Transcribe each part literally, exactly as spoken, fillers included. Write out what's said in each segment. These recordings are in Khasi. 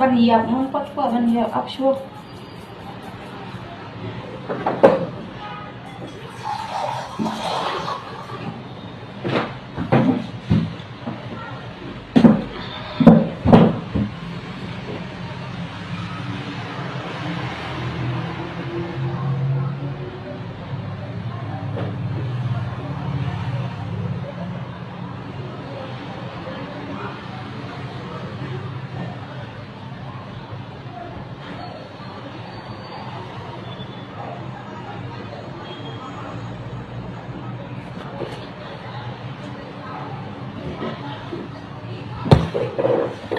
Ban ïap, ngam pat kwah ban ïap, ap shuh.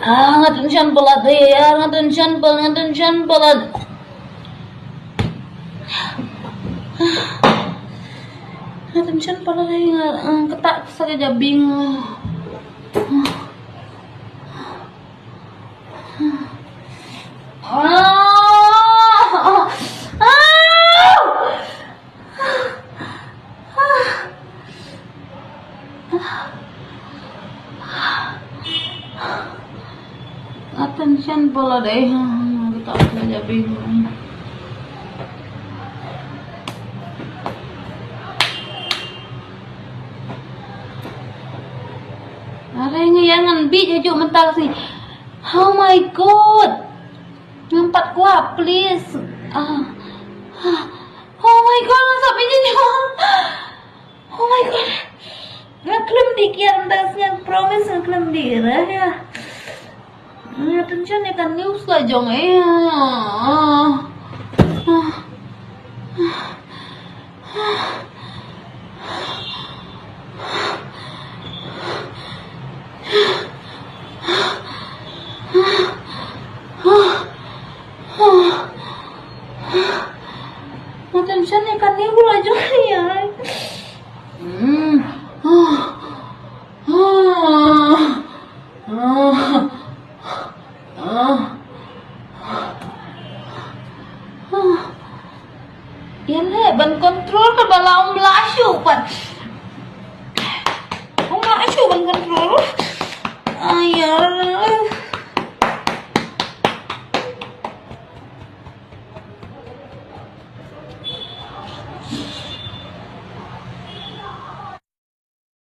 Ah, nga tension palat, eh, ah, nga tension palat, nga tension palat. Nga tension palat, eh, nga, eh, ketak sa ka jabi nga. Ah! Ah! Attention pala dei. Kita akan jadi. Are ngi ïa ngan bit ïa juk mental si. Oh my God. Ngam pat kwah, please. Ah. Ah. Oh my God, ngam sap ïa ngi. Oh my God. Nga khlem dih kiar, nga promise nga khlem dih re ïa. Nga tension ïa ka news la jong eh. Ah. Ah. Nga tension ïa kane, u la jong ïa. Hmm. Ïa leh ban control ka ba la um la shu pat.